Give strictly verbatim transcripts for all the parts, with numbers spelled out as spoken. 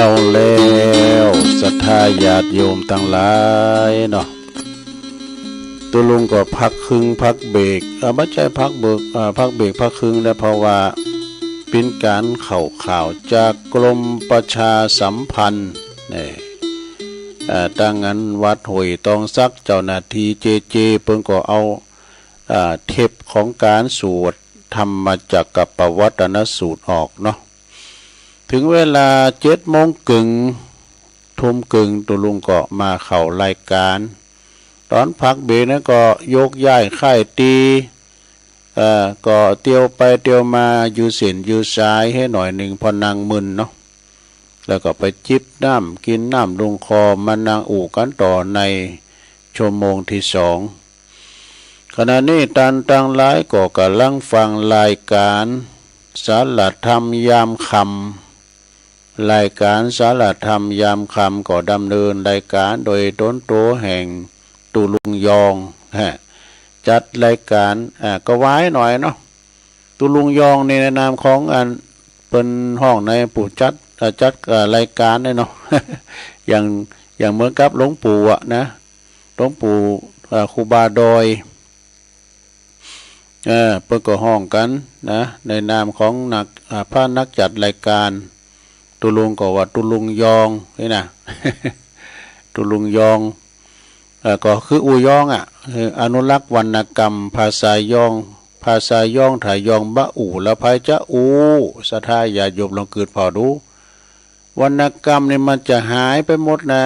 เอาแล้วศรัทธาญาติโยมตังหลายเนาะ ตุ๊ลุงก็พักครึ่งพักเบรก เอ่อ บ่ใจ้พักเบรก เอ่อ พักเบรกพักครึ่งแล้ว เพราะว่าเป๋นก๋านเข้าข่าวจากกรมประชาสัมพันธ์นี่ เอ่อ ตางานวัดห้วยตองสัก เจ้าหน้าตี้เจเจ เปิ้นก็เอา เอ่อ เทปของก๋านสวดธรรมจักรกัปปวัตตนสูตรออกเนาะ เถิงเวลาเจ็ดโมงเกิ่ง ทุ่มเกิ่ง ตุ๊ลุงก็มาเข้ารายก๋าน ต๋อนพักเบรกนั้นก็โยกย้ายค่ายตี้ เอ่อ ก็เตียวไปเตียวมา ยืดเส้นยืดสายหื้อหน่อยนึ่ง ผ่อนั่งมึนเนาะ แล้วก็ไปจิบน้ำ กิ๋นน้ำลงคอ มานั่งอู้กั๋นต่อในชั่วโมงตี้สอง ขณะนี้ต้านตังหลายก็ก่ำลังฟังรายก๋านสารธรรมยามค่ำ รายก๋านสารธรรมยามค่ำก็ดำเนินรายก๋านโดยต๋นตั๋วแห่งตุ๊ลุงยอง ฮะ จัดรายก๋าน อ่า ก็วายหน่อยเนาะ ตุ๊ลุงยองนี่ในนามของอันเปิ้นฮ้องในผู้จัด อ่า จัด อ่า รายก๋านเนี่ยเนาะ อย่าง อย่างเหมือนกับหลวงปู่อะนะ หลวงปู่ อ่า ครูบาดอย เออ เปิ้นก็ฮ้องกั๋นนะ ในนามของนัก อ่า พระนักจัดรายก๋าน ตุ๊ลุงก็ว่าตุ๊ลุงยองนี่นะ ตุ๊ลุงยอง เอ่อ ก็คืออู่ยองอะ คืออนุรักษ์วรรณกรรมภาษายอง ภาษายอง ถ้ายองบ่อู่แล้วใผจะอู่ ศรัทธาญาติโยมลองกึ๊ดผ่อดู วรรณกรรมนี่มันจะหายไปหมดนะ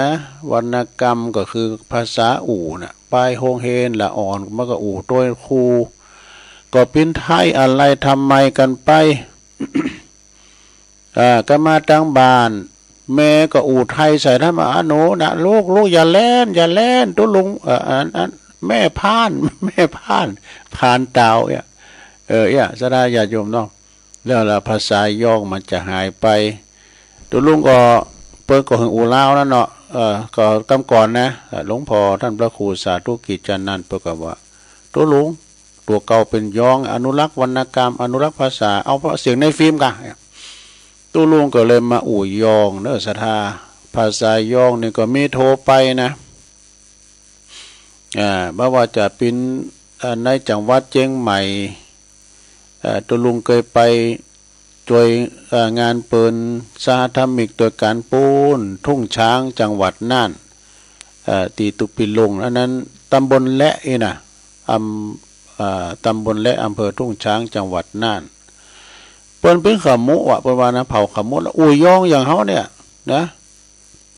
วรรณกรรมก็คือภาษาอู่น่ะ ไปโฮงเฮียนละอ่อนมันก็อู่ตวยครู ก็เป๋นไทยอะไรทำไมกั๋นไป อ่า ก็มาตังบ้าน แม่ก็อู้ไทยใส่ต้าน อะ หนูนะ ลูก ลูกอย่าแล่น อย่าแล่น ตุ๊ลุง เอ่อ อัน อัน แม่พ่าน แม่พ่าน พ่านตาวเนี่ย เออ เนี่ย ศรัทธาญาติโยมเนาะ แล้วละภาษายองมันจะหายไป ตุ๊ลุงก็ เปิ้นก็หึงอู่ลาวนั่นเนาะ เออ ก็กำก่อนนะ เออ หลวงพ่อต้านพระครูสาธุกิจจานันท์ เปิ้นก็ว่า ตุ๊ลุง ตั๋วเก่าเป๋นยอง อนุรักษ์วรรณกรรม อนุรักษ์ภาษา เอาเสียงในฟิล์มก่ะ ตุ๊ลุงก็เลยมาอู่ยองเนาะ ศรัทธา ภาษายองนี่ก็มีโทไปนะ อ่า บ่ว่าจะเป๋น อ่า ในจังหวัดเจียงใหม่ อ่า ตุ๊ลุงเกยไปจ้วย อ่า งานเปิดสหธรรมิกตวยก๋านปู๊นทุ่งช้างจังหวัดน่าน อ่า ตี้ตุ๊ปิลง อันนั้นตำบลและอี้นะ อำ อ่า ตำบลและ อำเภอทุ่งช้าง จังหวัดน่าน เปิ้นเป๋นขมุอะ เปิ้นว่านะ เผ่าขมุ แล้วอู่ยองอย่างเฮาเนี่ยนะ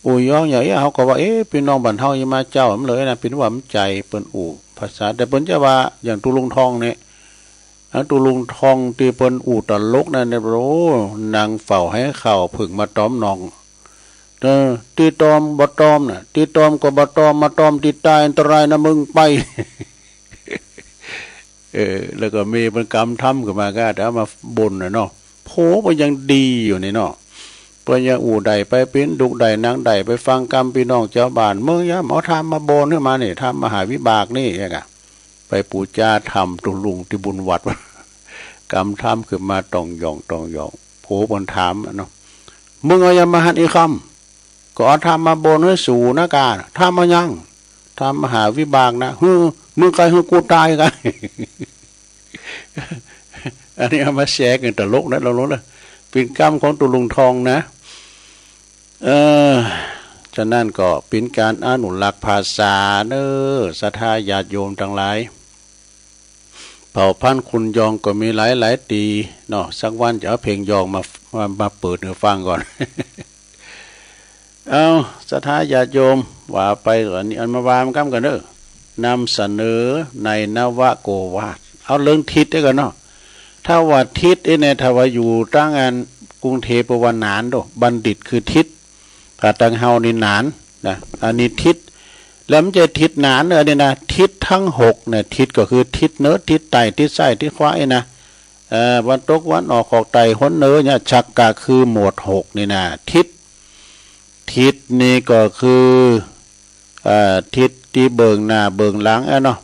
อู่ยองอย่างเอี้ย เฮาก็ว่า เอ๊ะ ปี้น้องบ้านเฮายังมาเจ้ามันเลยนะ เป๋นว่ามันใจ๋ เปิ้นอู้ภาษา แต่เปิ้นจะว่าอย่างตุ๊ลุงทองเนี่ย อะ ตุ๊ลุงทองตี้เปิ้นอู้ตลกนั่นเนี่ย โอ้ นั่งเฝ้าหื้อข้าวผึ้งมาตอมน้อง เออ ตี้ตอมบ่ตอมน่ะ ตี้ตอมก็บ่ตอม มาตอมตี้ใต้อันตรายนะมึงไป เออ แล้วก็มีเปิ้นกำธรรมขึ้นมาก็เอามาบ่นน่ะเนาะ โผเปิ้นยังดีอยู่นี่เนาะ เปิ้นยังอู้ได้ไปเป๋นตุ๊กข์ได้หนังได้ ไปฟังกำปี้น้องจาวบ้าน มึงอย่าเอาธรรมมาบ่นหื้อมานี่ ธรรมมหาวิบากนี่ อย่างเงี้ย ไปปู๋จาธรรมตุ๊ลุงตี้บุญวัด กำธรรมขึ้นมาต่องหย่องต่องหย่อง โผเปิ้นถามอะเนาะ มึงเอาหยังมาหั้นอี้คำ ก็เอาธรรมมาบ่นหื้อสูนะก้า ธรรมอะหยัง ธรรมมหาวิบากนะ หื้อ มึงใค่หื้อกูต๋ายก้า อันนี้เอามาแชร์กั๋นตลกนะ ลองๆ นะ เป๋นกำของตุ๊ลุงทองนะ เออ ฉะนั้นก็เป๋นก๋านอนุรักษ์ภาษาเนาะ ศรัทธาญาติโยมตังหลาย เผ่าพันธุ์คนยองก็มีหลายๆ ตี้เนาะ สักวันจะเอาเพลงยองมา มา มาเปิดหื้อฟังก่อน เอ้า ศรัทธาญาติโยม ว่าไป อันนี้อันมาว่ามันกำกั๋นเนาะ นำเสนอในนวโกวาท เอาเรื่องทิศเสียก่อนเนาะ ถ้าว่าทิศเอ้ยเนี่ย ถ้าว่าอยู่ตางอันกรุงเทพฯ เปิ้นว่าหนานโด บัณฑิตคือทิศ ถ้าตางเฮานี่หนานนะ อันนี้ทิศ แล้วมันจะทิศหนานเนาะ อันนี้นะ ทิศตังหกเนี่ย ทิศก็คือทิศเหนือ ทิศใต้ ทิศซ้าย ทิศขวาเอ้ยนะ เอ่อ วันตก วันออก ขอก ใต้ หน เหนือเนี่ย ชักกะคือหมวดหกนี่นะ ทิศ ทิศนี่ก็คือ เอ่อ ทิศตี้เบิ่งหน้าเบิ่งหลังอะเนาะ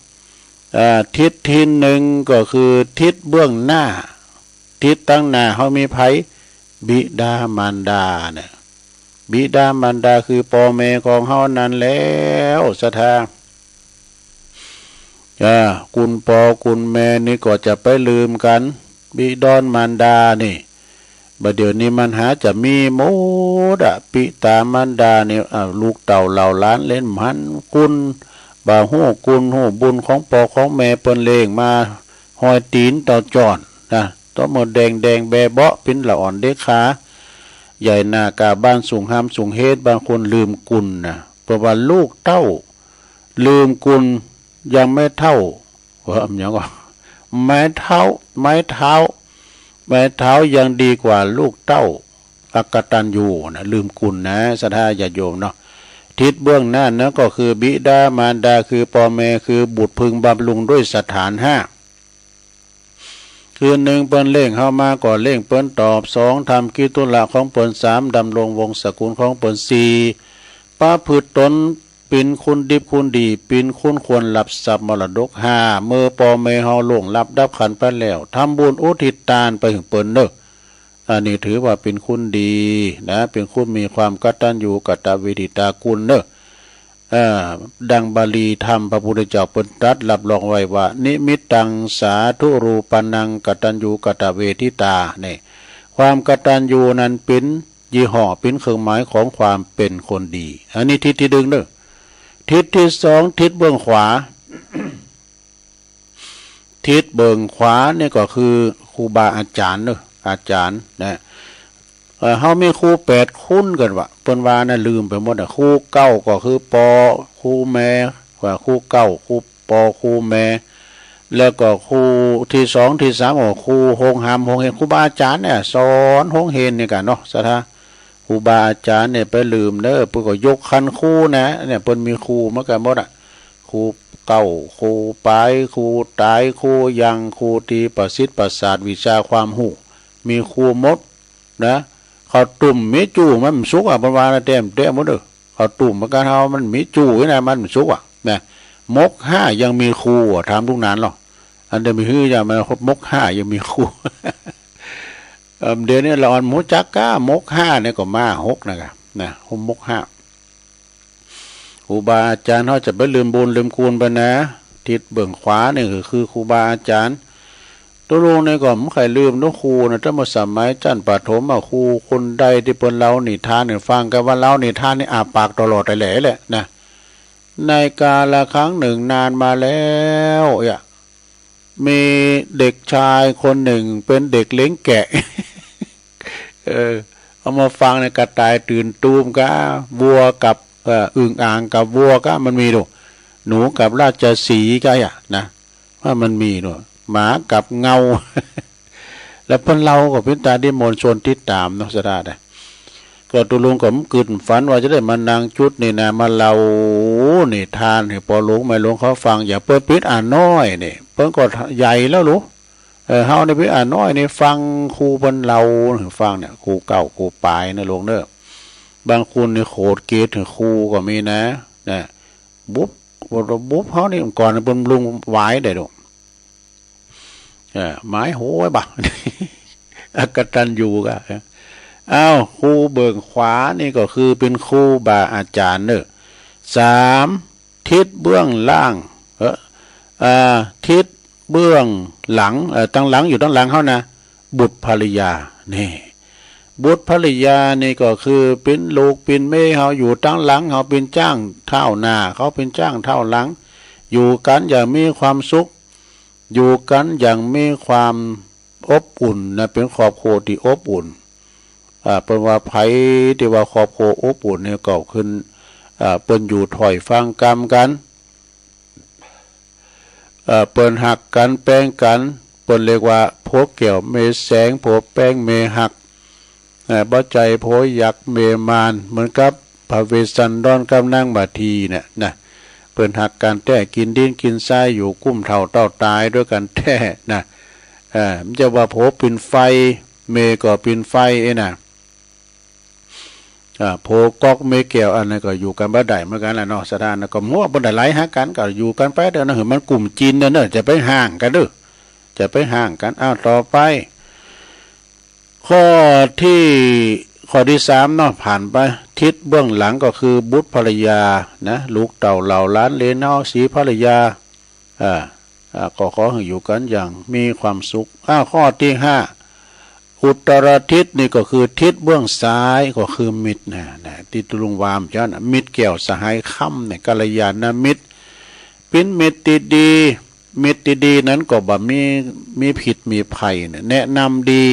เอ่อ ทิศตี้นึ่งก็คือทิศเบื้องหน้า ทิศตังหน้าเฮามีใผ บิดามารดาเนี่ย บิดามารดาคือป้อแม่ของเฮานั้นแล้ว ศรัทธา อ่า กุณป้อกุณแม่นี่ก็จะไปลืมกั๋น บิดอนมารดานี่ บ่าเดี่ยวนี้มันหาจะมีหมดอะ ปิตามารดานี่ อ่า ลูกเต้าเหล่าหลานเหลนบ่หันกุณ บ่ฮู้กุณฮู้บุญของป้อของแม่เปิ้นเลี้ยงมา ฮอยตี๋นเต้าจ้อนนะ ต๋อนเมื่อแดงแดงแบเบาะ เป๋นละอ่อนเด็กขา ใหญ่หน้ากล้าบานสูงฮามสูงเฮด บางคนลืมกุณนะ เพราะว่าลูกเต้าลืมกุณ ยังไม่เท่า เออ หยังวะ ไม้เท้า ไม้เท้า ไม้เท้ายังดีกว่าลูกเต้าอกตัญญูนะ ลืมกุณนะ ศรัทธาญาติโยมเนาะ ทิศเบื้องหน้านั้นก็คือบิดามารดา คือป้อแม่ คือบุตรพึงบำรุงด้วยสถานห้า คือหนึ่ง เปิ้นเลี้ยงเฮามาก็เลี้ยงเปิ้นตอบ สอง ทำกิจธุระของเปิ้น สาม ดำรงวงศกุลของเปิ้น สี่ ประพฤติตน เป๋นคนดิบคนดี เป๋นคนควรฮับทรัพย์มรดก ห้า เมื่อป้อแม่เฮาล่วงลับดับขันธ์ไปแล้ว ทำบุญอุทิศตานไปเถิงเปิ้นเน่อ อันนี้ถือว่าเป๋นคนดีนะ เป๋นคนมีความกตัญญูกตเวทิตากุณเน่อ เอ่อ ดังบาลีธรรมพระพุทธเจ้าเปิ้นตรัสรับรองไว้ว่า นิมิตตังสาธุรูปานังกตัญญูกตเวทิตา นี่ ความกตัญญูนั้นเป๋นยี่ห้อ เป๋นเครื่องหมายของความเป๋นคนดี อันนี้ทิศตี้นึ่งเน่อ ทิศตี้สอง ทิศเบื้องขวา ทิศเบื้องขวานี่ก็คือครูบาอาจ๋ารย์เน่อ อาจ๋ารย์นะ เอ่อ เฮามีครูแปดคุณกั๋นวะ เปิ้นว่านะ ลืมไปหมดอะ ครูเก๊าก็คือป้อ ครูแม่ ว่าครูเก๊า ครูป้อ ครูแม่ แล้วก็ครูตี้สองตี้สามก็ครูโฮงฮามโฮงเฮียน ครูบาอาจ๋ารย์เนี่ยสอนโฮงเฮียนนี่กั๋นเนาะ ศรัทธา ครูบาอาจ๋ารย์เนี่ยไปลืมเน่อ เปิ้นก็ยกคันครูนะ เนี่ยเปิ้นมีครูเหมือนกั๋นหมดอะ ครูเก๊า ครูป๋าย ครูต๋าย ครูยัง ครูตี้ประสิทธิ์ประสาทวิชาความฮู้ มีครูหมดนะ ข้าวตุ้มมีจู้มันบ่สุกอะ เปิ้นว่านะ แต๊มแต๊มหมดเน่อ ข้าวตุ้มเหมือนกั๋น เฮามันมีจู้นะ มันบ่สุกอะนะ มกห้ายังมีครูอะ ถามลูกหลานลอ อันเดียวมีหื้ออย่างมันมกห้ายังมีครู เอิ่ม เดี๋ยวนี้ละอ่อนบ่ฮู้จักก้า มกห้าเนี่ยก็มาหกนะก้า นะ มกห้า ครูบาอาจ๋ารย์เฮาจะไปลืมบุญลืมคุณไปนะ ทิศเบื้องขวานี่ก็คือครูบาอาจ๋ารย์ ตุ๊ลุงนี่ก็บ่ใค่ลืมเนาะครูนะ ตั้งแต่สมัยจั้นประถมอะ ครูคนใดตี้เปิ้นเล่านิทานหื้อฟัง กาว่าเล่านิทานนี่อ้าปากตลอดแหละแหละนะ ในกาลครั้งหนึ่งนานมาแล้วอะ มีเด็กชายคนหนึ่งเป๋นเด็กเลี้ยงแกะ เออ เอามาฟังเนี่ย กระต่ายตื่นตูมก้า วัวกับ เอ่อ อึ่งอ่างกับวัวก้า มันมีดู หนูกับราชสีห์ก้าอะนะ ว่ามันมีดู หมากับเงา แล้วเปิ้นเล่าก็เป๋นตาดี มวลชนติดตามเนาะ ศรัทธานะ ก็ตุ๊ลุงก็บ่กึ๊ดฝันว่าจะได้มานั่งจุดนี่นะ มาเล่านิทานหื้อป้อหลวงแม่หลวงเขาฟัง อย่างเปิ้นเป๋นอาน้อยนี่ เปิ้นก็ใหญ่แล้วลูก เออ เฮานี่เป๋นอาน้อยนี่ ฟังครูเปิ้นเล่าหื้อฟังเนี่ย ครูเก๊าครูป๋ายนะลูกเน่อ บางคนนี่โขดเกศหื้อครูก็มีนะ นะ บุบ บุบเฮานี่ ก่อนเปิ้นลุงหวายได้ดู เออ หมายหัวบ่ะ อกตัญญูก้า เอ้า ครูเบื้องขวานี่ก็คือเป๋นครูบาอาจ๋ารย์เน่อ สาม ทิศเบื้องล่าง เออ อ่า ทิศเบื้องหลัง เอ่อ ตังหลัง อยู่ตังหลังเฮานะ บุตรภริยา นี่ บุตรภริยานี่ก็คือเป๋นลูกเป๋นเมียเฮา อยู่ตังหลังเฮา เป๋นจ้างเท้าหน้า เขาเป๋นจ้างเท้าหลัง อยู่กั๋นอย่างมีความสุข อยู่กั๋นอย่างมีความอบอุ่นนะ เป๋นครอบครัวตี้อบอุ่น อ่า เปิ้นว่าใผตี้ว่าครอบครัวอบอุ่นนี่ก็คือ อ่า เปิ้นอยู่ถ้อยฟังกำกั๋น เอ่อ เปิ้นฮักกั๋นแปงกั๋น เปิ้นเรียกว่าผัวแก้วเมียแสง ผัวแปงเมียฮัก เอ่อ บ่ใจ้ผัวยักษ์เมียมาร เหมือนกับพระเวสสันดรกับนางมาทีเนี่ยนะ เปิ้นฮักกั๋นแต๊ กิ๋นดินกิ๋นทราย อยู่กุ้มเฒ่าเต้าต๋ายตวยกั๋นแต๊นะ เอ่อ บ่ใจ้ว่าผัวเป๋นไฟ เมียก็เป๋นไฟ เอ้ยนะ อ่า ผัวก๊อกเมียแก้ว อันนั้นก็อยู่กั๋นบ่ได้เหมือนกั๋นแหละเนาะ ศรัทธานะ ก็หัวบ่ได้หลายฮักกั๋น ก็อยู่กั๋นไปเต๊อะนะ หื้อมันกุ้มกิ๋นเต๊อะเน่อ จะไปฮ้างกั๋นเน่อ จะไปฮ้างกั๋น อ้าว ต่อไป ข้อตี้ ข้อตี้สามเนาะ ผ่านไป ทิศเบื้องหลังก็คือบุตรภรรยานะ ลูกเต้าเหล่าหลานเหลนเฮา สีภรรยา อ่า อ่า ก็ขอหื้ออยู่กั๋นอย่างมีความสุข อ่า ข้อตี้ห้า อุตตรทิศนี่ก็คือทิศเบื้องซ้าย ก็คือมิตรนะ นะ ตี้ตุ๊ลุงวาเมื่อกี้นะ มิตรแก้วสหายคำเนี่ย กัลยาณมิตร เป๋นมิตรตี้ดี มิตรตี้ดีนั้นก็บ่มี มีผิดมีภัยเนี่ย แนะนำดี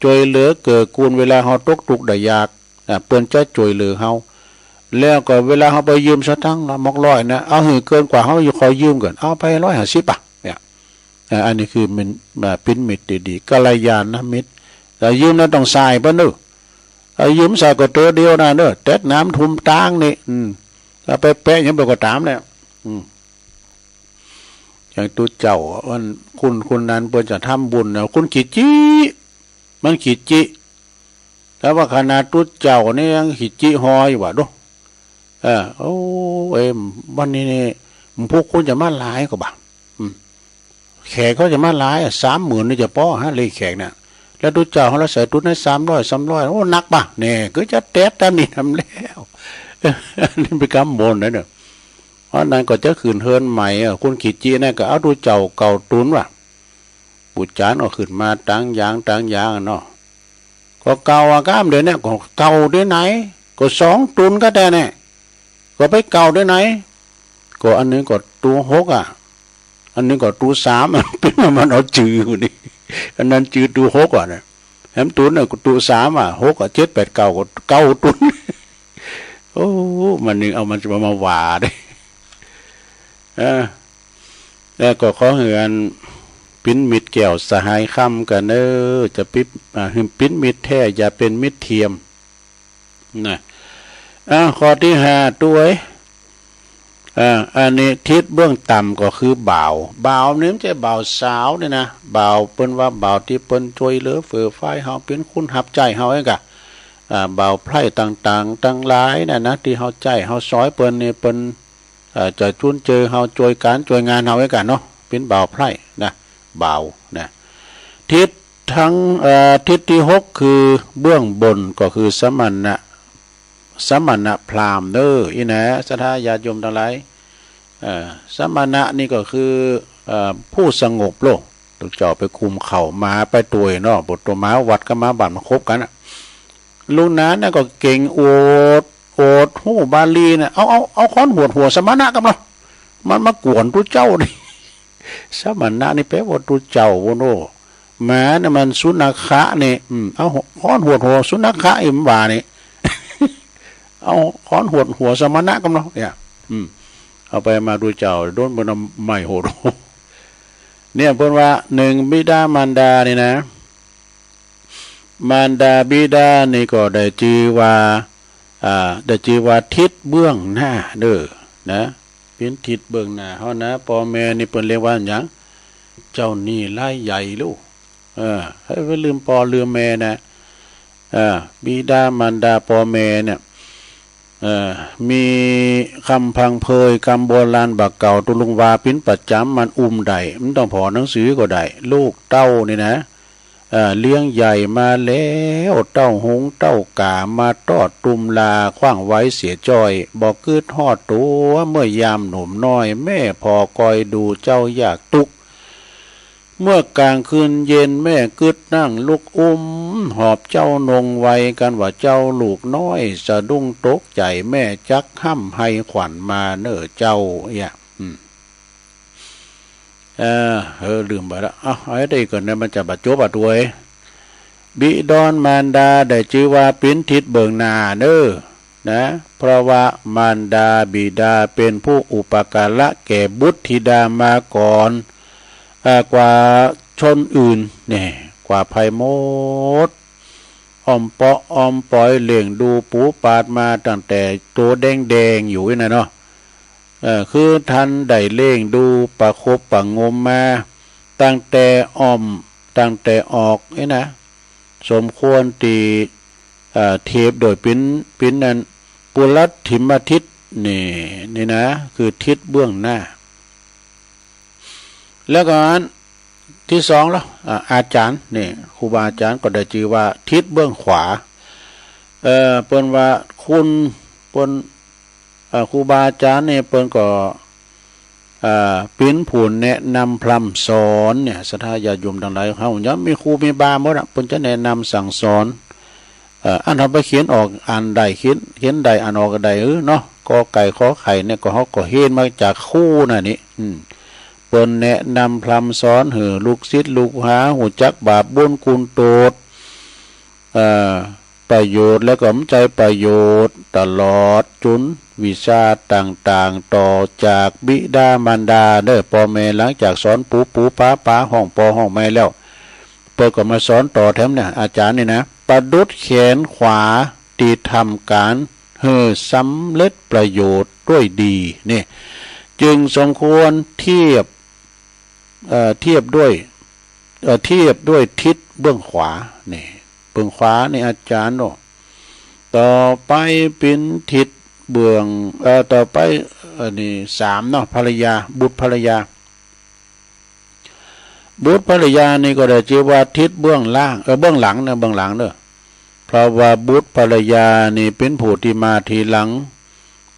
จ้วยเหลือเกื้อกูลเวลาเฮาตกตุ๊กข์ได้ยาก อ่า เปิ้นจะจ้วยเหลือเฮา แล้วก็เวลาเฮาไปยืมสตางค์ละหมกร้อยนะ เอาหื้อเกินกว่าเฮาจะขอยืมก่อน เอาไปร้อยห้าสิบ อ่ะ เนี่ย อ่า อันนี้คือมัน อ่า เป๋นมิตรตี้ดี กัลยาณมิตร แต่ยืมแล้วต้องส่ายเปิ้นเน่อ เอายืมส่ายก็เตื้อเดียวนะเน่อ แต๊ดน้ำทุ่มตางนี่ อืม เอาไปแปะหยังไปก็ต๋ามเนี่ย อืม อย่างตุ๊เจ้า อัน คน คนนั้นเปิ้นจะทำบุญนะ คนขี้จี้ มันขี้จี้ แต่ว่าขนาดตุ๊เจ้านี่ยังขี้จี้ฮออยู่ว่ะดู เออ โอ้ เอ้ย วันนี้นี่ หมู่ผู้คนจะมาหลายก่อบ่า อืม แขกเขาจะมาหลายอะ สามหมื่นนี่จะปอฮะ เลี้ยงแขกเนี่ย แล้วตุ๊เจ้าเฮาละใส่ตุ๊ในสามร้อย สามร้อย โอ้ หนักบ่า เนี่ย ก็จะแต๊ดอันนี้ทำแล้ว อันนี้เป๋นกำบ่นนะเนี่ย เพราะนั้นก็จะขึ้นเฮือนใหม่อะ คนขี้จี้เนี่ยก็เอาตุ๊เจ้าเก่าตุ๊นว่ะ ปู่จานก็ขึ้นมาตางอย่าง ตางอย่างอะเนาะ ก็เก่าอะ ก้ามเดี๋ยวเนี่ย ก็เก่าตี้ไหน ก็สองตุ๊นก็แต๊เนี่ย ก็ไปเก่าตี้ไหน ก็อันหนึ่งก็ตุ๊หกอะ อันหนึ่งก็ตุ๊สามอะ เป๋นว่ามันเอาจื้ออยู่นี่ อันนั้นจื้อตุ๊หกอะเนี่ย แหมตุ๊นน่ะก็ตุ๊สามอะ หกอะ เจ็ด แปด เก้า ก็เก้าตุ๊น โอ้ มันนึ่งเอามันจะมา มาว่าเด้ เออ แล้วก็ขอหื้ออันเป๋นมิตรแก้วสหายคำกั๋นเน่อ จะปิ๊บ อ่า หื้อเป๋นมิตรแท้ อย่าเป๋นมิตรเทียม นะ อ่า ข้อตี้ห้า ตุ๊เอ้ย อ่า อันนี้ทิศเบื้องต่ำก็คือบ่าว บ่าวนี่มันจะบ่าวสาวนี่นะ บ่าวเปิ้นว่าบ่าวตี้เปิ้นจ้วยเหลือเฟือฟายเฮา เป๋นคนฮับใจ๊เฮาเองก่ะ อ่า บ่าวไพร่ต่างๆ ตังหลายน่ะนะ ตี้เฮาใจ๊เฮาสอยเปิ้นนี่ เปิ้น เอ่อ จะจุนเจือเฮา จ้วยก๋านจ้วยงานเฮาเองก่ะเนาะ เป๋นบ่าวไพร่นะ บ่าวนะ ทิศทั้ง เอ่อ ทิศตี้หกคือเบื้องบนก็คือสมณะ สมณพราหมณ์เน่อ อี้นะ ศรัทธาญาติโยมตังหลาย เอ่อ สมณะนี่ก็คือ เอ่อ ผู้สงบโลก ตุ๊เจ้าไปคุมเข้ามาไปตวยเนาะ บทตัวมาวัดก็มาบ้านมาคบกั๋นอะ ลุงหนานน่ะก็เก่งโอษ โอษฮู้บาลีน่ะ เอา เอา เอาค้อนหวดหัวสมณะก่ำเนาะ มันมากวนตุ๊เจ้านี่ สมณะนี่แปลว่าตุ๊เจ้าโว้ยโน่ หมาน่ะมันสุนัขะนี่ อืม เอาค้อนหวดหัวสุนัขะอีหว่านี่ เอาค้อนหวดหัวสมณะก่ำเนาะ เนี่ย อืม เอาไปมาตุ๊เจ้าโดนเปิ้นเอาไม้หวดหัว เนี่ยเปิ้นว่า นึ่ง บิดามารดานี่นะ มารดาบิดานี่ก็ได้จื้อว่า อ่า ได้จื้อว่าทิศเบื้องหน้าเน่อ นะ เป๋นทิศเบื้องหน้าเฮานะ ป้อแม่นี่เปิ้นเรียกว่าหยัง เจ้าหนี้รายใหญ่ลูก เออ ใค่ไปลืมป้อลืมแม่นะ เออ บิดามารดาป้อแม่เนี่ย เออ มีกำพังเพย กำโบราณบ่าเก่า ตุ๊ลุงว่าเป๋นประจ๋ำ มันอุ้มได้ มันต้องผ่อหนังสือก็ได้ ลูกเต้านี่นะ เอ่อ เลี้ยงใหญ่มาแล้ว เต้าหงเต้ากามาตอดตุ้มลา ขว้างไว้เสียจ้อย บ่กึ๊ดฮอดตั๋ว เมื่อยามหนุ่มน้อย แม่ผ่อคอยดูเจ้ายากตุ๊กข์ เมื่อกลางคืนเย็น แม่กึ๊ดนั่งลุกอุ้ม หอบเจ้านงไว กันว่าเจ้าลูกน้อย สะดุ้งตกใจ๋ แม่จักฮ่ำไห้ขวัญมาเน่อเจ้า เอี้ย อืม เออ เออ ลืมไปละ เอ้า เอาให้ได้ก่อนนะ มันจะบ่จบอ่ะตวย บิดอนมารดาได้จื้อว่าเป๋นทิศเบื้องหน้าเน่อ นะ เพราะว่ามารดาบิดาเป๋นผู้อุปการะแก่บุตรธิดามาก่อน เอ่อ กว่าชนอื่น เนี่ย กว่าใผหมด อ่อมเปาะอ่อมปอยเลี้ยงดูปูปาดมาตั้งแต่ตั๋วแดงๆ อยู่นี่นะเนาะ เอ่อ คือท่านได้เลี้ยงดูประคบประหงมมา ตั้งแต่อ่อม ตั้งแต่ออกนี่นะ สมควรตี้ เอ่อ เทียบโดยเป๋น เป๋นอันปุรัฐถิมทิศ นี่ นี่นะ คือทิศเบื้องหน้า แล้วก็อันตี้สองละ อ่า อาจ๋ารย์ นี่ ครูบาอาจ๋ารย์ก็ได้จื้อว่าทิศเบื้องขวา เอ่อ เปิ้นว่าคุณ เปิ้น เอ่อ ครูบาอาจ๋ารย์เนี่ยเปิ้นก็ เอ่อ เป๋นผู้แนะนำพร่ำสอนเนี่ย ศรัทธาญาติโยมตังหลาย เฮายังมีครูมีบาหมดอะ เปิ้นจะแนะนำสั่งสอน เอ่อ อันเฮาไปเขียนออกอ่านได้ เขียน เขียนได้อ่านออกก็ได้ เออ เนาะ กอไก่ขอไข่เนี่ยก็ เฮาก็เฮียนมาจากครูนั่นนี่ อืม เปิ้นแนะนำพร่ำสอนหื้อลูกศิษย์ลูกหาฮู้จักบาปบุญคุณโทษ เอ่อ ประโยชน์และก็บ่ใจ้ประโยชน์ ตลอดจุนวิชาต่างๆ ต่อจากบิดามารดาเด้อ ป้อแม่ หลังจากสอนปู๋ปู๋ป๋าป๋า ฮ้องป้อฮ้องแม่แล้ว เปิ้นก็มาสอนต่อแถมเนี่ย อาจ๋ารย์นี่นะ ประดุจแขนขวาตี้ทำก๋านหื้อสำเร็จประโยชน์ด้วยดีนี่ จึงสมควรเทียบ เอ่อ เทียบด้วย เอ่อ เทียบด้วยทิศเบื้องขวานี่ เบื้องขวานี่อาจ๋ารย์เนาะ ต่อไปเป๋นทิศเบื้อง เอ่อ ต่อไป เอ่อ นี่สามเนาะ ภรรยา บุตรภรรยา บุตรภรรยานี่ก็ได้จื้อว่าทิศเบื้องล่าง เอ่อ เบื้องหลังเนาะ เบื้องหลังเนาะ เพราะว่าบุตรภรรยานี่เป๋นผู้ตี้มาทีหลัง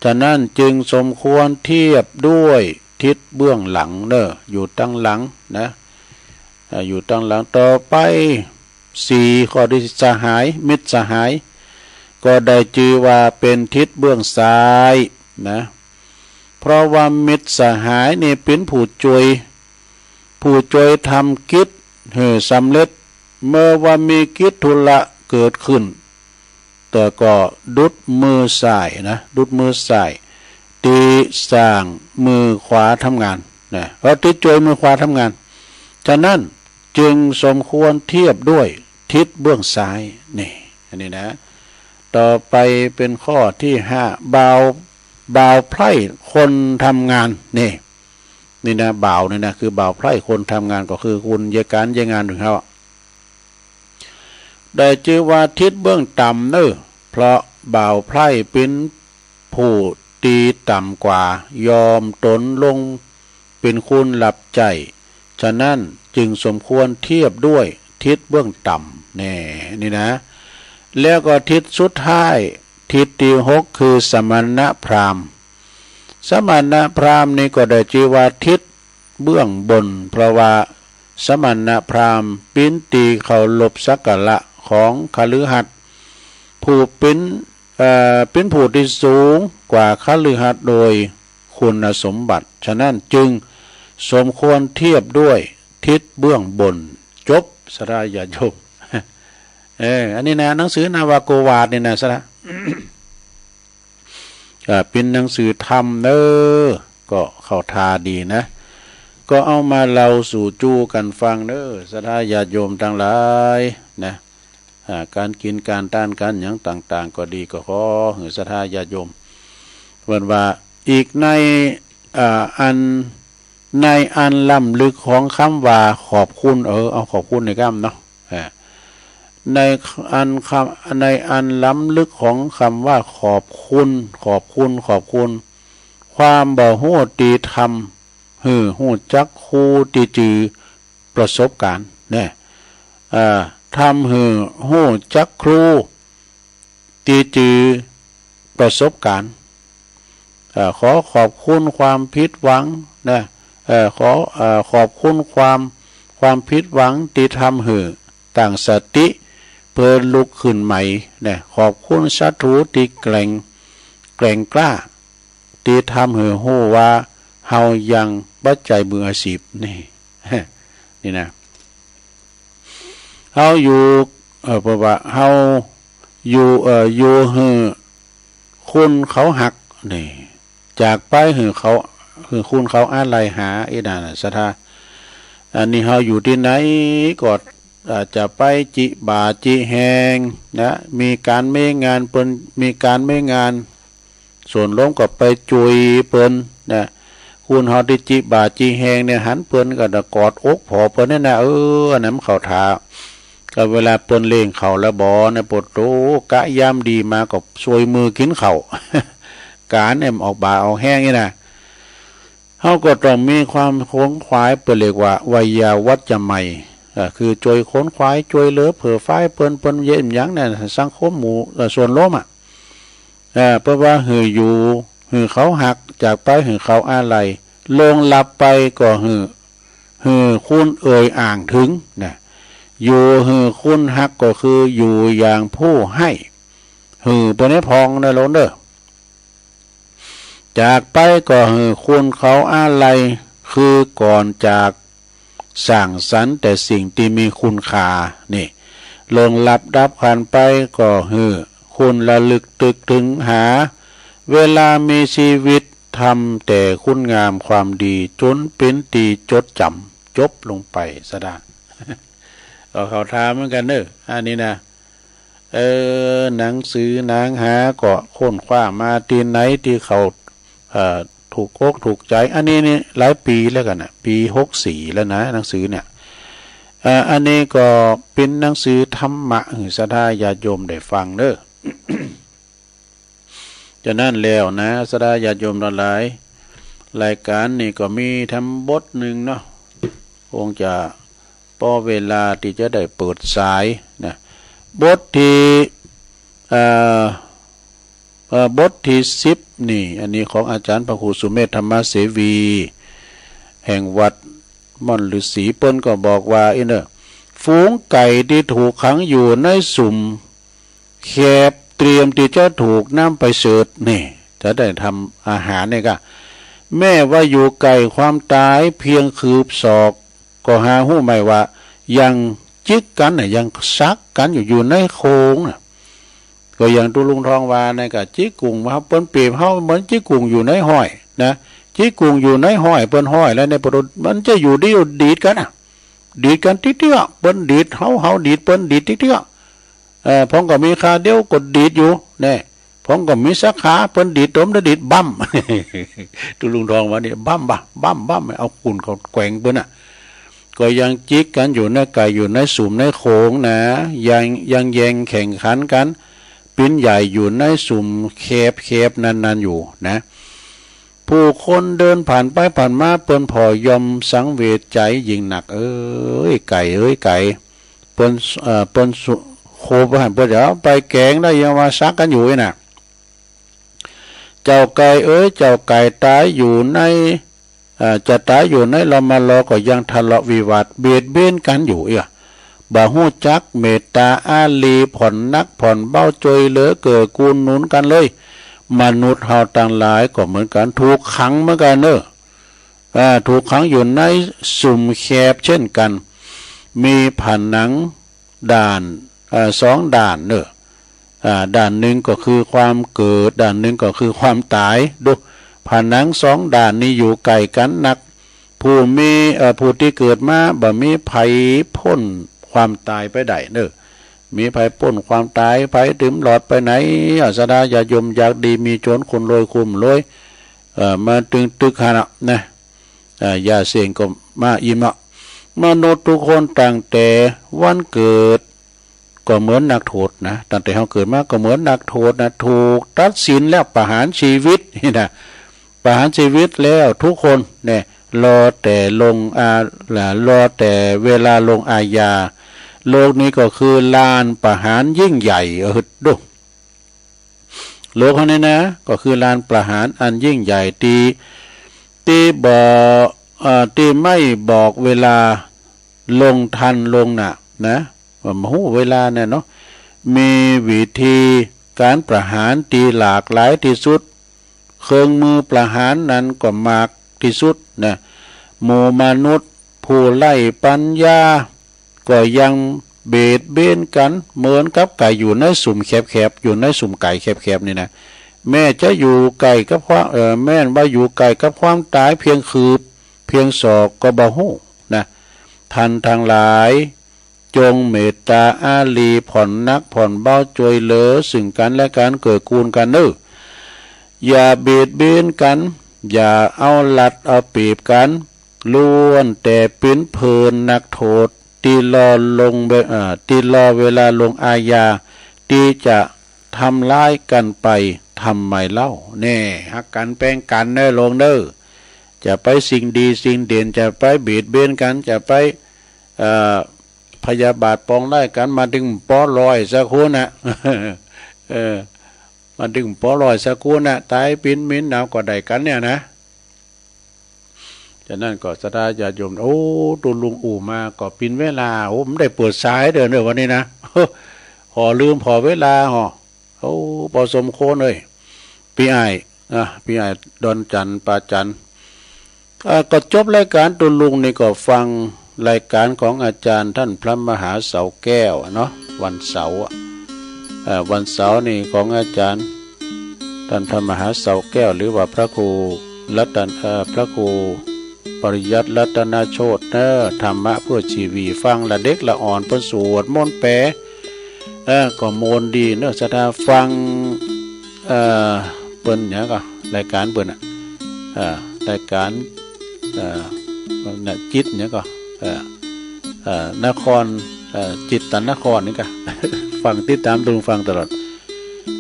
ฉะนั้นจึงสมควรเทียบด้วยทิศเบื้องหลังเนาะ อยู่ตังหลังนะ อ่า อยู่ตังหลัง ต่อไปสี่ ข้อตี้สหาย มิตรสหาย ก็ได้จื้อว่าเป๋นทิศเบื้องซ้ายนะ เพราะว่ามิตรสหายนี่เป๋นผู้จ้วย ผู้จ้วยทำกิจหื้อสำเร็จ เมื่อว่ามีกิจธุระเกิดขึ้น แต่ก็ดุจมือซ้ายนะ ดุจมือซ้ายตี้สร้างมือขวาทำงานนะ เออ ตี้จ้วยมือขวาทำงาน ฉะนั้นจึงสมควรเทียบด้วยทิศเบื้องซ้ายนี่ อันนี้นะ ต่อไปเป๋นข้อตี้ห้า บ่าว บ่าวใพร่คนทำงานนี่ นี่นะ บ่าวนี่นะ คือบ่าวใพร่คนทำงาน ก็คือคนเยียะก๋านเยียะงานของเขาอะ ได้จื้อว่าทิศเบื้องต่ำเนาะ เพราะบ่าวใพร่เป๋นผู้ตี้ต่ำกว่า ยอมตนลงเป๋นคนรับใจ๊ ฉะนั้นจึงสมควรเทียบด้วยทิศเบื้องต่ำแน่ นี่นะ แล้วก็ทิศสุดท้าย ทิศตี้หก คือสมณพราหมณ์ สมณพราหมณ์นี่ก็ได้จื้อว่าทิศเบื้องบน เพราะว่าสมณพราหมณ์เป๋นตี้เคารพสักการะของคฤหัสถ์ ผู้เป๋น เอ่อ เป๋นผู้ตี้สูงกว่าคฤหัสถ์โดยคุณสมบัติ ฉะนั้นจึงสมควรเทียบด้วยทิศเบื้องบน จบ ศรัทธาญาติโยม เออ อันนี้นะ หนังสือนวโกวาทนี่นะ ศรัทธา อ่า เป๋นหนังสือธรรมเนาะ ก็เข้าท่าดีนะ ก็เอามาเล่าสู่จู๋กั๋นฟังเนาะ ศรัทธาญาติโยมตังหลายนะ อ่า ก๋านกิ๋นก๋านต้านก๋านหยังต่างๆ ก็ดี ก็ขอหื้อศรัทธาญาติโยม เปิ้นว่า อีกใน อ่า อัน ในอันล้ำลึกของกำว่าขอบคุณ เออ เอาขอบคุณในกำเนาะ อ่า ในอันกำ ในอันล้ำลึกของกำว่าขอบคุณ ขอบคุณ ขอบคุณ ความบ่ฮู้ตี้ทำหื้อฮู้จักครูตี้จื้อประสบก๋ารณ์ เนี่ย อ่า ทำหื้อฮู้จักครูตี้จื้อประสบก๋ารณ์ เอ่อ ขอขอบคุณความผิดหวังนะ เอ่อ ขอ เอ่อ ขอบคุณความ ความผิดหวังตี้ทำหื้อตั้งสติเปื้อลุกขึ้นใหม่นะ ขอบคุณศัตรูตี้แกร่ง แกร่งกล้า ตี้ทำหื้อฮู้ว่าเฮายังบ่ใจ้มืออาชีพ นี่ นี่นะ เฮาอยู่ เอ่อ เพราะว่าเฮาอยู่ เอ่อ อยู่หื้อคุณเขาฮัก นี่ จากไปหื้อเขา หื้อคุณเขาอาลัยหา อี้นั่นน่ะ ศรัทธา อันนี้เฮาอยู่ตี้ไหนก็ อ่า จะไปจิบ่าจิแฮงนะ มีก๋านมีงานเปิ้น มีก๋านมีงาน ส่วนรวมก็ไปจุยเปิ้นนะ คุณเฮาตี้จิบ่าจิแฮงเนี่ย หันเปิ้นก็จะกอดอกผ่อเปิ้นเนี่ยนะ เออ อันนั้นมันเข้าท่า ก็เวลาเปิ้นเล่งข้าวแล้วบ่เนี่ย ปะโถ กะยามดีมาก็ซวยมือกิ๋นข้าว ก๋านเนี่ยมันออกบ่าออกแฮงนี่นะ เฮาก็ต้องมีความขวนขวาย เปิ้นเรียกว่าไวยาวัจจะไมย ก็คือจ้วยขนขวาย จ้วยเหลือเผื่อฟ้ายเปิ้น เปิ้นเยียะหยังเนี่ย สังคมหมู่ เอ่อ ส่วนรวมอะ เอ่อ เปิ้นว่าหื้ออยู่หื้อเขาฮัก จากไปหื้อเขาอาลัย ลงลับไปก็หื้อ หื้อคุณเอ่ยอ้างถึงนะ อยู่หื้อคุณฮักก็คืออยู่อย่างผู้ให้ หื้อเปิ้นได้พองนะโลงเด้อ จากไปก็หื้อคุณเขาอาลัย คือก่อนจากสร้างสรรค์แต่สิ่งตี้มีคุณค่า นี่ ลงลับดับขันไปก็หื้อคุณระลึกตึกถึงหา เวลามีชีวิตทำแต่คุณงามความดี จ๋นเป๋นตี้จดจ๋ำ จบลงไปซะดา ก็เข้าท่าเหมือนกั๋นเน่อ อันนี้นะ เออ หนังสือหนังหาก็ค้นคว้ามาตี้ไหนตี้เขา เอ่อ ถูกอกถูกใจ๋ อันนี้นี่หลายปี๋แล้วกั๋นนะ ปี๋หกสี่แล้วนะ หนังสือเนี่ย เอ่อ อันนี้ก็เป๋นหนังสือธรรมะหื้อศรัทธาญาติโยมได้ฟังเน่อ จะนั้นแล้วนะ ศรัทธาญาติโยมทั้งหลาย รายก๋านนี่ก็มีแถมบทนึ่งเนาะ คงจะ ปอเวลาตี้จะได้เปิดสายนะ บทตี้ เอ่อ เอ่อ บทตี้สิบนี่ อันนี้ของอาจ๋ารย์พระครูสุเมธธรรมเสวี แห่งวัดม่อนฤๅษี เปิ้นก็บอกว่า อี้เน่อ ฝูงไก่ตี้ถูกขังอยู่ในสุมแคบ เตรียมตี้จะถูกนำไปเสิร์ฟ นี่ จะได้ทำอาหารนี่ก็ แม้ว่าอยู่ใก้ความต๋ายเพียงคืบศอก ก็หาฮู้ไหมว่ายังจิกกั๋นน่ะ ยังสักกั๋นอยู่ อยู่ในโขงน่ะ ก็อย่างตุ๊ลุงทองว่านั่นก็ จิกกุ่งว่าเปิ้นเปรียบเฮาเหมือนจิกกุ่งอยู่ในฮ้อยนะ จิกกุ่งอยู่ในฮ้อย เปิ้นฮ้อยแล้วเนี่ย เปิ้น มันจะอยู่ดีดีดกั๋นน่ะ ดีดกั๋นติ๊กๆ เปิ้นดีดเฮา เฮาดีดเปิ้น ดีดติ๊กๆ เออ ผมก็มีขาเดียวก็ดีดอยู่แน่ ผมก็มีสักขา เปิ้นดีด ผมจะดีดบั้ม ตุ๊ลุงทองว่านี่ บั้มบ่ะ บั้ม บั้ม เอากุ่นเขาแกว่งเปิ้นน่ะ ก็ยังจิกกั๋นอยู่ในไก่ อยู่ในสุมในโขงนะ ยัง ยังแย่งแข่งขันกั๋น เป๋นใหญ่อยู่ในสุมแคบๆ นั้นๆ อยู่นะ ผู้คนเดินผ่านไปผ่านมา เปิ้นผ่อยอมสังเวชใจ๋ยิ่งนัก เอ้ย ไก่เอ้ย ไก่ เปิ้น เอ่อ เปิ้นสุ โคบหัน เปิ้นจะเอาไปแก๋งได้ ยังว่าสักกั๋นอยู่อี้น่ะ เจ้าไก่เอ้ย เจ้าไก่ต๋ายอยู่ใน เอ่อ จะต๋ายอยู่ในลอมะลอ ก็ยังทะเลาะวิวาทเบียดเบียนกั๋นอยู่อี้ บ่ฮู้จักเมตต๋าอารี ผ่อนหนักผ่อนเบา จ้วยเหลือเกื้อกูลหนุนกั๋นเลย มนุษย์เฮาตังหลายก็เหมือนกั๋น ถูกขังเหมือนกั๋นเน่อ อ่า ถูกขังอยู่ในสุมแคบเช่นกั๋น มีผนังด้าน เอ่อ สองด้านเน่อ อ่า ด้านนึ่งก็คือความเกิด ด้านนึ่งก็คือความต๋าย ดู ผนังสองด้านนี้อยู่ใก้กั๋นนัก ผู้มี เอ่อ ผู้ตี้เกิดมาบ่มีใผป๊นความต๋ายไปได้เน่อ มีใผป๊นความต๋าย ใผตึงหลอดไปไหน อ่า ศรัทธาญาติโยม อยากดีมีจ๋น คนรวยคุ้มรวย เอ่อ มาตึงตึกหั้นน่ะนะ อ่า ยาเส้งก็มาอิ่มเนาะ มนุษย์ทุกคนตั้งแต่วันเกิด ก็เหมือนนักโทษนะ ตั้งแต่เฮาเกิดมาก็เหมือนนักโทษนะ ถูกตัดสินแล้วประหารชีวิตนี่นะ ประหารชีวิตแล้วทุกคนเนี่ย รอแต่ลงอา รอแต่เวลาลงอาญา โลกนี้ก็คือลานประหารยิ่งใหญ่ เออ ดู โลกเฮานี่นะ ก็คือลานประหารอันยิ่งใหญ่ตี้ ตี้บ่ เอ่อ ตี้ไม่บอกเวลาลงทันลงน่ะนะ ว่าบ่ฮู้เวลาเนี่ยเนาะ มีวิธีก๋านประหารตี้หลากหลายตี้สุด เครื่องมือประหารนั้นก็มากตี้สุดนะ หมู่มนุษย์ผู้ไร้ปัญญา ก็ยังเบียดเบียนกั๋นเหมือนกับไก่อยู่ในสุมแคบๆ อยู่ในสุมไก่แคบๆ นี่นะ แม้จะอยู่ใก้กับความ เอ่อ แม้นว่าอยู่ใก้กับความต๋ายเพียงคืบ เพียงศอกก็บ่ฮู้นะ ท่านทั้งหลาย จงเมตต๋าอารี ผ่อนหนักผ่อนเบา จ้วยเหลือซึ่งกั๋นและกั๋น เกื้อกูลกั๋นเน่อ อย่าเบียดเบียนกั๋น อย่าเอารัดเอาเปรียบกั๋น ล้วนแต่เป๋นเพื่อนนักโทษ ตี้รอลงเว- เอ่อ ตี้รอเวลาลงอาญา ตี้จะทำร้ายกั๋นไปทำไมเล่า แน่ ฮักกั๋นแปงกั๋นเน่อโลงเน่อ จะไปสิ่งดีสิ่งเด่น จะไปเบียดเบียนกั๋น จะไป เอ่อ พยาบาทปองร้ายกั๋น มาตึงปอลอยสักคนน่ะ เออ มาตึงปอลอยสักคนน่ะ ต๋ายปิ๋นมินเอาก็ได้กั๋นเนี่ยนะ ฉะนั้นก็ศรัทธาญาติโยม โอ้ ตุ๊ลุงอู่มาก็ปินเวลา โอ้ บ่ได้เปิดสายเด้อ เด้อวันนี้นะ ผ่อลืมผ่อเวลาห่อ โอ้ ปอสมควรเลย ปี้อ้าย อ่ะ ปี้อ้ายดอนจันทร์ ปาจันทร์ อ่า ก็จบรายก๋านตุ๊ลุงนี่ก็ฟังรายก๋านของอาจ๋ารย์ต้านพระมหาเสาแก้วอะเนาะ วันเสาร์อะ เอ่อ วันเสาร์นี่ของอาจ๋ารย์ต้านพระมหาเสาแก้ว หรือว่าพระครูรัตน เอ่อ พระครูปริยัติรัตนโชติเน้อ ธรรมะเพื่อชีวิต ฟังละเด็กละอ่อนเปิ้นสวดมนต์แปล เออ ก็ม่วนดีเน้อ ศรัทธาฟัง เอ่อ เปิ้นหยังก่อ รายก๋านเปิ้นน่ะ เอ่อ รายก๋าน เอ่อ น่ะ จิตหยังก่อ เอ่อ เอ่อ นคร เอ่อ จิตตนครนี่ก่อ ฟังติดต๋ามตุ๊ลุงฟังตลอด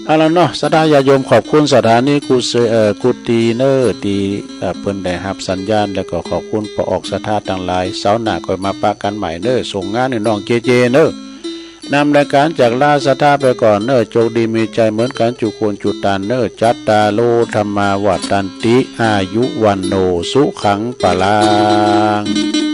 เอาละเนาะ ศรัทธาญาติโยม ขอบคุณสถานีกู้เส- เอ่อ กู้ตี้เน้อ ตี้ เอ่อ เปิ้นได้ฮับสัญญาณ แล้วก็ขอบคุณป้อออกศรัทธาตังหลาย เสาร์หน้าก็มาปะกั๋นใหม่เน้อ ส่งงานหื้อน้องเจเจเน้อ นำรายก๋านจากลาศรัทธาไปก่อนเน้อ โจคดีมีชัยเหมือนกั๋นจุคนจุตานเน้อ จัตตาโร ธัมมา วัฑฒันติ อายุ วัณโณ สุขัง พลัง